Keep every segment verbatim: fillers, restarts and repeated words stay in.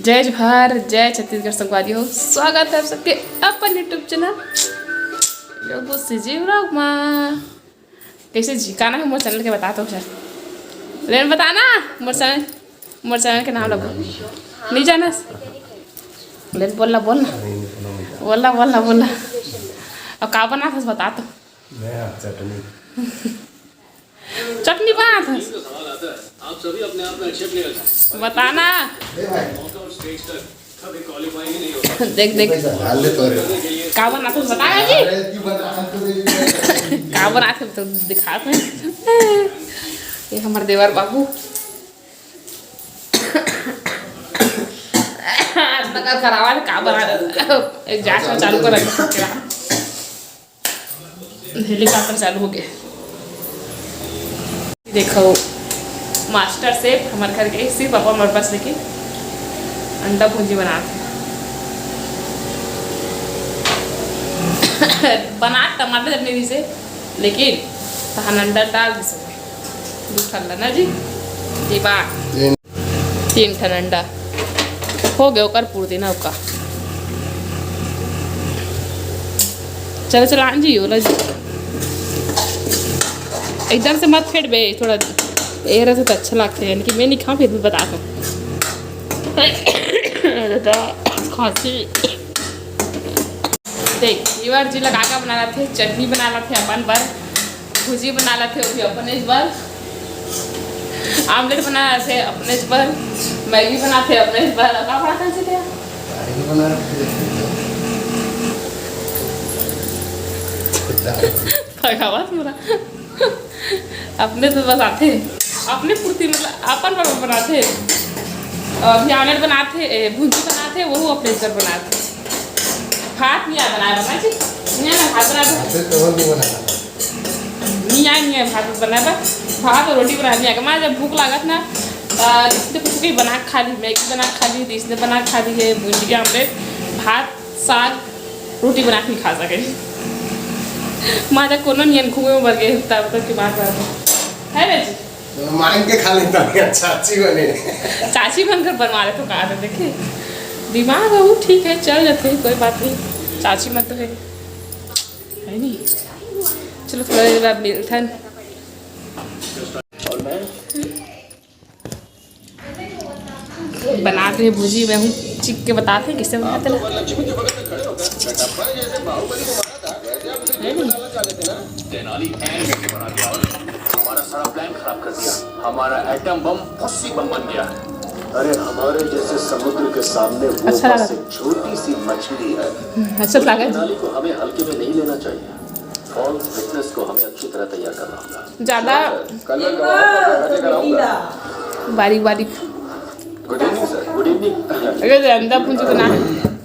जय जोहार, जय छत्तीसगढ़ संगवारी हो। स्वागत है आप सबके अपन YouTube चैनल योगो सीजी vlog मा। कैसे जी, का नाम है मोर चैनल के बता तो सर। लेन बताना मोर चैनल, मोर चैनल के नाम लगो। नहीं जाना? लेन बोलना, बोलना। बोलना, बोलना, बोलना। अब का बनाथस बता तो। मैं चटनी। चटनी बनाथस? बताना। देख, देख। का बनाथस बताना जी। का बनाथस तो दिखात हँव। ये हमर देवर बाबू। नकल करावा का बना। एक जांच में चालू कर रखा। हेलीकॉप्टर चालू हो गया। देखो, मास्टर शेफ हमर घर के सिर्फ अपन पर्पस लेके अंडा भुंजी बनात हे। बनात टमाटर चटनी दिसे, लेकिन तहन अंडा डाल दिसे। दू ठन ला ना जी, दिमाग। तीन ठन अंडा हो गए, ओकर पूर्ति ना ओका। चलो, चलो, आन जी, ओला जी। एकदम से मत फेंट बे, थोड़ा ए रहे तो अच्छा लगता है, यानी कि मैं नहीं खाऊँ, फिर भी बता दूँ। खांसी। देख, ये बार जी लगा के बना लेथे, चटनी बना लेथे अपन बर, भुजी बना लेथे, वो भी अपने बर। आमलेट बनाथे अपने बर, मैगी बनाथे अपने बर, अउ का बनाथे जी तेहा? मैगी बना रखे। भगावत मोला। अपने तो बस आथे, अपने पूर्ति मतलब अपन बर बनाथे। अभी आमलेट बनाथे, ए, भुंजी बनाथे, वो अपने बर बनाथे। भात नहीं आ बनाए बना जी, नहीं आ भात बना दो। भात तो और भी बनाना। नहीं आए, नहीं आए भात बनाए बर। भात और रोटी बना नहीं आए। मैं जब भूख लागत ना, त इसने कुछ भी बना के खा ली, मैगी बना के खा ली, इसने बना के खा ली है, भुंजी के आमलेट, भात, साग, रोटी बना के नहीं खा सके। मैं जब कोनो नियन घूमे बर गए, तब तक दिमाग खराब है। है ना जी? तो मांग के खा लेता है, चाची बने। चाची बनकर बनवा ले तो कहा था, देखिए। दिमाग है वो, ठीक है, चल जाते हैं, कोई बात नहीं। चाची मन तो है, है नहीं? चलो, थोड़ा देर बाद मिलथन। बनात रहे भुजी, मैं हूँ चिक के बतात हे कैसे बनाते ला। है नहीं? तेनाली ऐन करके बना दिया और हमारा सारा प्लान खराब कर दिया। हमारा एटम बम फस्सी बम बन गया। अरे, हमारे जैसे समुद्र के सामने वो अच्छा लगा। बस एक छोटी सी मछली है। हम्म, अच्छा लगा। तेनाली को हमें हल्के में नहीं लेना चाहिए। फॉल्स विटनेस को हमें अच्छी तरह तैयार करना होगा। ज्यादा कल मैं गवाह को अपने घर लेकर आऊंगा। बारीक बारीक। गुड इवनिंग सर, गुड इवनिंग। अरे, अंडा भुंजी बना है।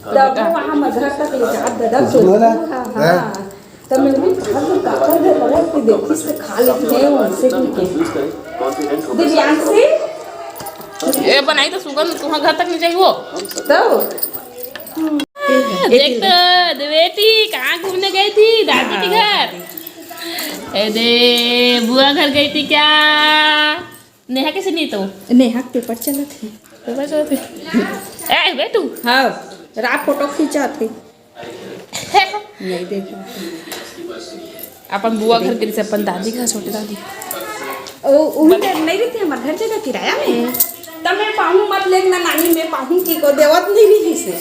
तब वो वहाँ मजहर तक ले जा, ददा कुछ बोला? हाँ, हाँ। हाँ। तब मैं भी घर में काकर घर लगा के देखी से खा लेते हैं उनसे भी के। दिव्यांशी? ये बनाई तो सुगंध तुम्हारे घर तक नहीं जाई वो। तो? देख तो, दे बेटी, कहाँ घूमने गई थी? दादी के घर? ए दे, बुआ घर गई थी क्या? नेहा कैसे नहीं तो? नेहा के पेपर चलत हे। पेपर चलत हे। ए, बेटू। हाँ, रात फोटो खींचा थे। नहीं देखा। अपन बुआ घर गिरी से अपन दादी घर, छोटी दादी। ओ, उही घर नहीं रहते, हमारे घर जगह किराया में। तब मैं पाहूँ मत लेना नानी, मैं पाहूँ की को देवत नहीं रही से।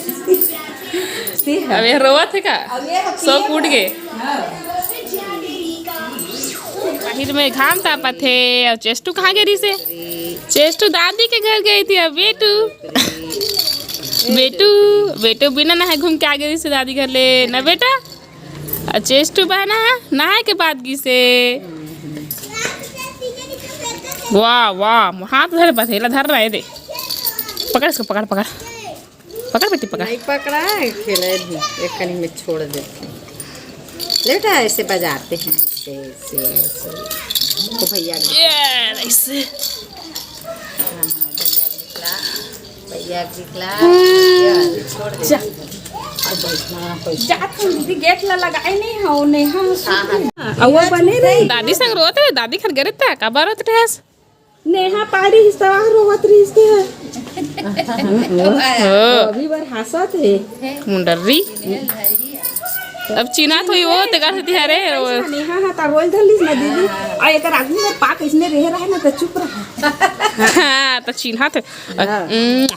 से है। अब ये रोवत हे का? अब ये शौक उठ गए। हाँ। बाहिर में घाम तापत हे। और चेस्टू कहाँ गिरी से? चेस्टू दादी के घर गई थी। अब बेटू, बेटू, बेटू बिना नहाए घूम के आ गई से दादी घर ले ना बेटा। और चेस्टू बहना है, नहाए के बाद गिसे। वाह, वाह, हाथ धर, बस एला धर रहा है, दे। पकड़ इसको, पकड़, पकड़। पकड़ बेटी, पकड़। नहीं पकड़ा है, खेले भी। एक कनी में छोड़ देते हैं। लेटा ऐसे बजाते हैं, ऐसे, ऐसे, ऐसे। तो भैया भी ये, ऐसे। हाँ, हाँ, भैया भी निकला। भैया भी निकला। हम्म। भैया भी छोड़ दे। जा। अब बैठना, बैठना। जा तुम दीदी, गेट ला लगाए नहीं हो, नेहा हाँ, हाँ। सुन। और वो बने रही। दादी संग रोत रहे, दादी घर गए थे, का बार रोत रहे? नेहा पारी हिस्सा रोवत रही इसके है। अभी बर हंसत हे। मुंडर्री। अब चिन्हात होई वो, तेकर सेती हरे। नेहा हा ता बोल धरलीस ना दीदी, आ एकर आदमी में पाक इसने रहे रहे ना तो चुप रहा। हाँ, तो चिन्हात हे। हाँ। हम्म।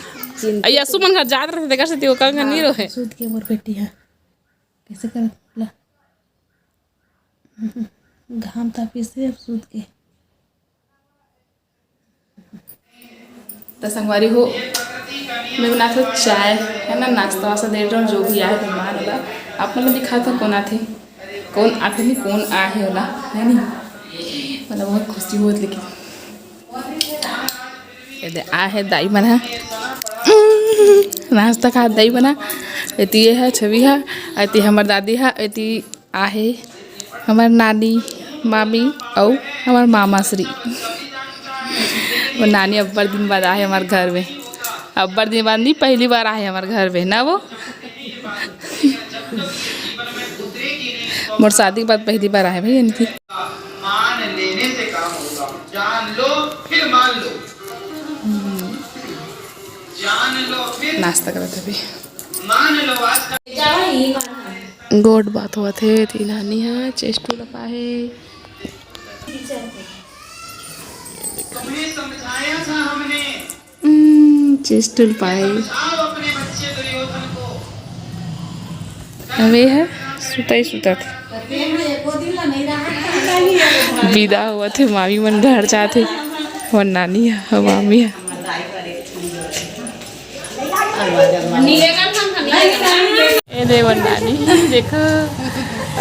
चिन्ह- अई असु मन घर जात रहे, तेकर सेती ओकर घर नहीं रहे। सूत के मोर बेटी हा कैसे करत ला। घाम तापे से अब सूत के। त संगवारी हो, मैं बनात हूँ चाय, है ना, नाश्ता वास्ता दे रहा हूँ, जो भी आए मेहमान होला, आप मन ला दिखात हूँ कौन आथे, कौन आथे नहीं, कौन आहे होला, है नी, मतलब बहुत खुशी होत। लेकिन ये दे, आहे दाई मन हा, नाश्ता खात दाई मन हा, एती ये है छवि हा, एती हमर दादी हा, एती आहे हमर नानी, मामी अउ हमर मामा श्री। वो नानी अब्बड़ दिन बाद आहे हमर घर में। अब्बड़ दिन बाद नहीं, पहली बार आहे हमर घर में ना वो। मोर शादी के बाद पहली बार आहे भाई इनकी। मान लेने से काम होगा, जान लो फिर मान लो, जान लो फिर नाश्ता करत हवे। मान लो आज का गोठ बात होवत हे, एती नानी ह चेस्ट टूल पाए हे। तुम्हें समझाया था हमने। हम्म, चेस्ट टूल पाए। समझाओ अपने बच्चे दुर्योधन को। अब ये है, सुता ही सुता था। विदा होवत हे, मामी मन घर जात हे। वो नानी ह, मामी ह। ए दे मोर नानी, देखो,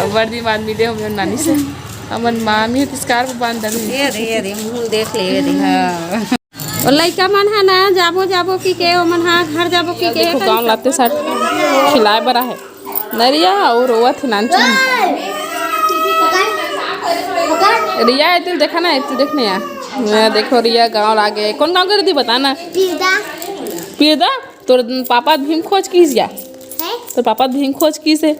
अब्बड़ दिन बाद मिले हम नानी से। हमर मामी ह तिसकार पे बांध दे। ये दे, ये दे, मुंह देख ले, ये दे। हाँ। ओ लइका मन ह ना, जाबो जाबो की के, ओमन ह घर जाबो की के, देखो, गाँव लाते साथ खिलाए बर आहे। नरिया अउ रोवत हे नानचुन। रिया, एती देखा ना, एती देख ना यार। मैं देखो, रिया गाँव लागे। कौन गाँव के रही, बता ना। पिरदा। पिरदा? तोर पापा भीम खोज किस या? हैं? तोर पापा भीम खोज किस हे?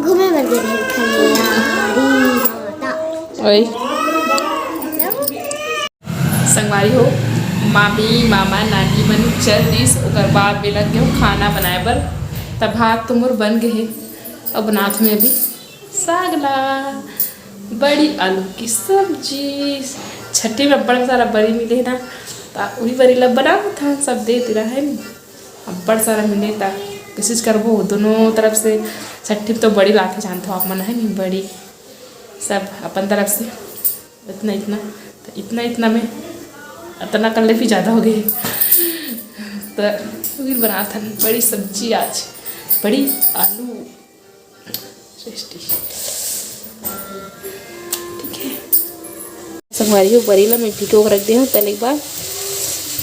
घूमे बर गे रहे खाली यार। ओए। संगवारी हो, मामी, मामा, नानी मन चल दिस, ओकर बाद में लग गेहूँ खाना बनाए बर। त भात तो मोर बन गे हे, अब बनात हूँ मैं अभी साग ला, बड़ी आलू की सब्जी। छट्ठी में अब्बड़ सारा बड़ी मिले ना, त उही बड़ी ला बनावत हन, सब दे दिला है नी, अब्बड़ सारा मिले त कोशिश करबो दोनों तरफ से। छट्ठी में तो बड़ी लाथे जानथो आप मन, है नी, बड़ी सब अपन तरफ से। इतना, इतना, तो इतना, इतना में, इतना कर ले, फिर ज़्यादा हो गए। तो फिर बनात हन बड़ी सब्जी आज, बड़ी आलू, टेस्टी। ठीक है, संगवारी हो, बरी ला मैं भिगो के रख दे हूँ, तले एक बार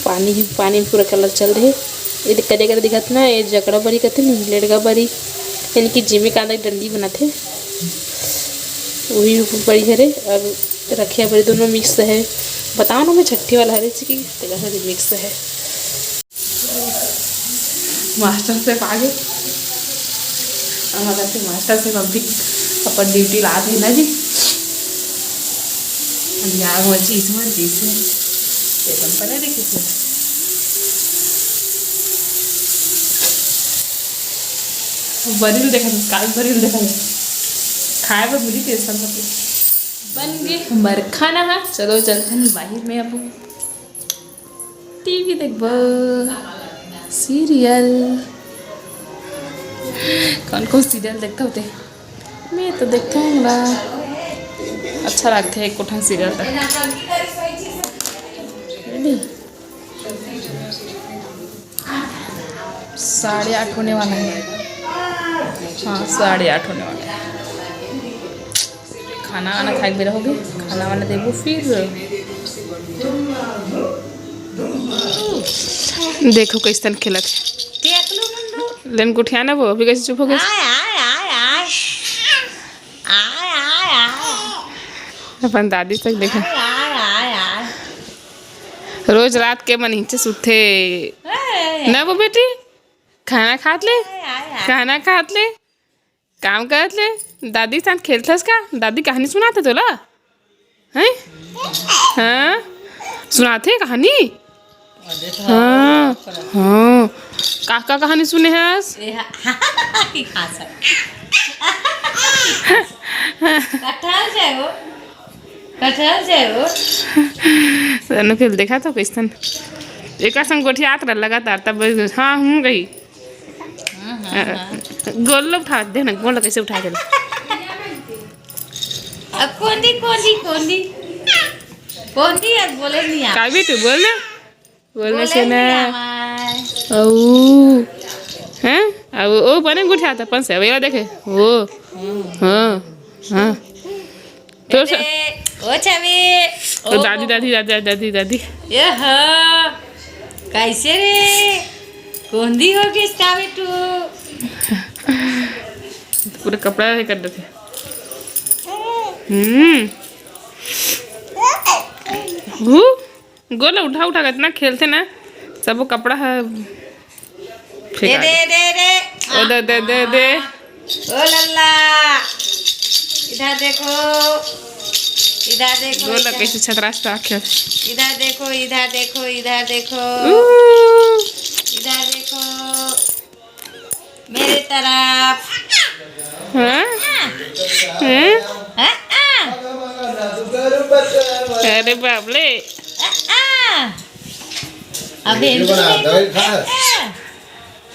पानी ही पानी में पूरा कलर चल रहे। ये देख, करिया करिया दिखत ना, ये जकड़ा बरी कथे नहीं, लेड़गा बरी, यानी कि जिमी कांदा के डंडी बनाथे, वही बरी हरे। और रखिया बरी दोनों मिक्स है। बताओ ना, मैं छट्ठी वाला हरे चिकी, तेरा हरे मिक्स है। मास्टर शेफ आगे। हमारा से मास्टर शेफ अभी अपन ड्यूटी ला दे ना जी। अब यार वो चीज, वो चीज है। ये अपन पहले देखी थी। बरिल देखा था, काल बरिल देखा था। खाए बर मिली टेस्ट करके। बन गे हमर खाना हा। चलो चलथन बाहिर में अब। टीवी देखबो, सीरियल। कौन कौन सीरियल देखथो ते? मैं तो देखथो हूँ ला, अच्छा लगथे एक ठन सीरियल तक। Ready? साढ़े आठ होने वाला है। हाँ, साढ़े आठ होने वाला है। खाना वाना खाए के बेरा होगे, खाना वाना देबो फिर। देखो कैसन खेलत हे। देख लो मुंडू। लेन गुठिया ना वो, अभी कैसे चुप हो गए? आय, आय, आय, आय। आय, आय, आय। अपन दादी तक देखो। आय, आय, आय, आय। रोज रात के मन नीचे सुते। आय। ना वो बेटी, खाना खात ले, आय, आय, आय। खाना खात ले। काम करत ले, दादी साथ खेलथस का? दादी कहानी सुनाथे तोला? हैं? हाँ? सुनाथे कहानी। हाँ, हाँ। का, का कहानी सुने हस? ए, हा, की खास है। कटहल जाए हो, कटहल जाए हो। सनु खेल देखा तो कैसन एकर संग गोठियात रह लगातार, तब हाँ हूँ गई। हाँ, हाँ, हाँ। गोल लो उठा दे ना, गोल कैसे उठा दे। अब कोंदी, कोंदी, कोंदी, कोंदी, अब बोले नहीं आप। का बेटू, बोल ना। बोल ना बोले से ना। नहीं हमार। औ। हैं? अब ओ बने गुठियात अपन से, अब ये देखे। ओ। हाँ। हाँ। तो स- अरे, ओ छवि, ओ ओ दादी, दादी, दादी, दादी, दादी। ये हो, कैसे रे? कोंदी हो गई इसका बेटू। पूरा कपड़ा है कर देते। हम्म। हु? गोला उठा उठा के इतना खेलते ना, सब वो कपड़ा है दे, फेंका दे, दे। दे, दे। ओ दे, दे, दे, दे। ओ लल्ला। इधर देखो। इधर देखो, गोला इधर। कैसे छतरास पे आखे। इधर देखो, इधर देखो, इधर देखो। ऊ। इधर देखो। मेरे तरफ। हाँ? हाँ? हाँ, हाँ। अरे बाप रे। हाँ, हाँ। अबे वीडियो बना, दवाई खा। हाँ।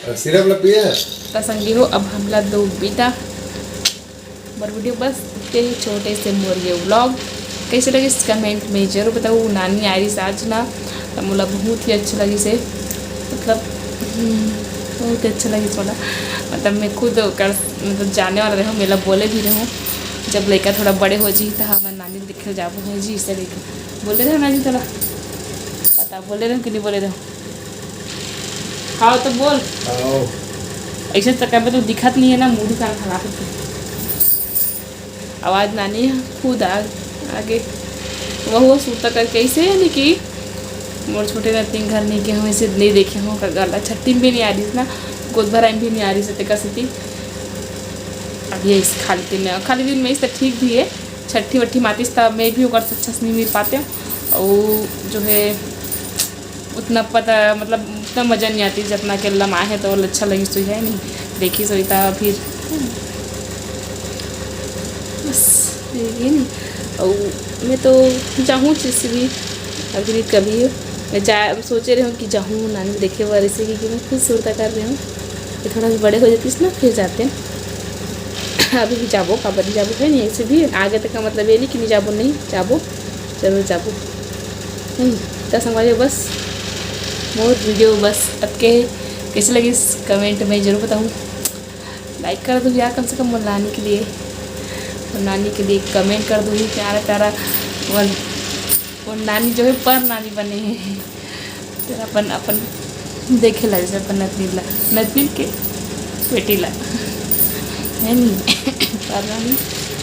और सिरप ला पिए? त संगी हो, अब हमला दो बिदा। मोर वीडियो बस इतने ही छोटे से मोर ये व्लॉग कैसे लगिस कमेंट में जरूर बताओ। नानी आए रहिस आज ना, त मोला बहुत ही अच्छा लगिस हे, मतलब हम्म, बहुत ही अच्छा लगिस मोला। मतलब मैं खुद कर मतलब जाने वाला रहूँ, मेला बोले भी रहूँ जब लइका थोड़ा बड़े हो जी त हमर नानी देखे जाबो है जी, इसे लेके बोले रहे नानी तोला, पता बोले रहे कि नहीं बोले रहे? हाँ तो बोल। आओ। ऐसे तो कभी तो दिखत नहीं है ना, मुंह कान खराब होते। आवाज नानी ह खुद आ आगे। वहू सुरता करके ऐसे यानी कि मोर छोटे नतिन घर नहीं गए हूँ, ऐसे नहीं देखे हूँ, का गला छट्ठी में भी नहीं आ रही ना, गोद भराई में भी नहीं आ रही सते का सेती। अब ये इस खाली दिन में, खाली दिन में इस तो ठीक भी है, छट्ठी वट्ठी मातिस त मैं भी ओकर से अच्छा से नहीं मिल पाते। और जो है उतना पता मतलब उतना मजा नहीं आती जितना के लमाए है तो अच्छा लगी सो है नहीं देखी सो इता फिर बस ये नहीं। और मैं तो जाऊँ जैसे भी अभी कभी मैं जा सोचे रहे हूँ कि जाऊँ नानी देखे बर इसे क्योंकि मैं खुद सुरता कर रही हूँ कि थोड़ा सा बड़े हो जातीस ना फिर जाते हैं। अभी भी जाबो काबर नहीं जाबो है नहीं ऐसे भी आगे तक का मतलब ये नहीं कि नहीं जाबो नहीं जाबो जरूर जाबो। हम्म, त संगवारी हो बस मोर वीडियो बस अतके हे। कैसे लगिस कमेंट में जरूर बताहू। लाइक कर दो यार कम से कम मोर नानी के लिए, मोर नानी के लिए कमेंट कर दो ही प्यारा प्यारा। मोर मोर नानी जो है पर नानी बने है। तेरा अपन अपन देखे ला जैसे अपन नतनीन ला, नतनीन के बेटी ला है नहीं। पर नानी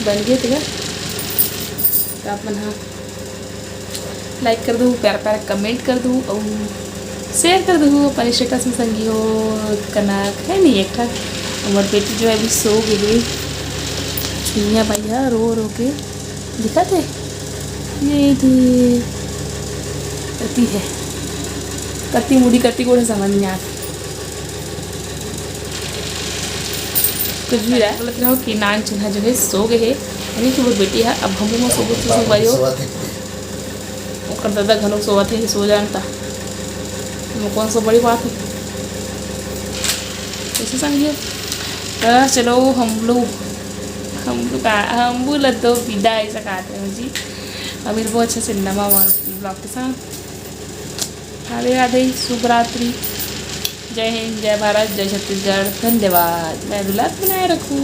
बन गए तेरा तो अपन हाँ लाइक कर दो, प्यारा प्यारा कमेंट कर दो और शेयर कर दो अपन स्टेटस में संगी हो। कनक है नहीं एक ठा हमर बेटी जो है अभी सो गई है। छुइया भैया रो रो के दिखा थे ये थी कती है कती मुड़ी कती गोड़ समझ में आती। कुछ भी रहा गलत रहो कि नान चिन्हा जो है सो गए है यानी कि वो बेटी है अब हमू में सोबो तो सोबाई हो। सोवत हे। ओकर दादा घलो सोवत हे, सो जानता। वो कौन सा बड़ी बात है? कैसे समझिए? तो चलो हम लोग, हम लोग का, हम बोला तो विदा ऐसा कहते हैं जी। अभी बहुत अच्छा सिनेमा ब्लॉग के साथ। राधे राधे, शुभ रात्रि, जय हिंद, जय भारत, जय छत्तीसगढ़, धन्यवाद। मैं दुलार बनाए रखूँ।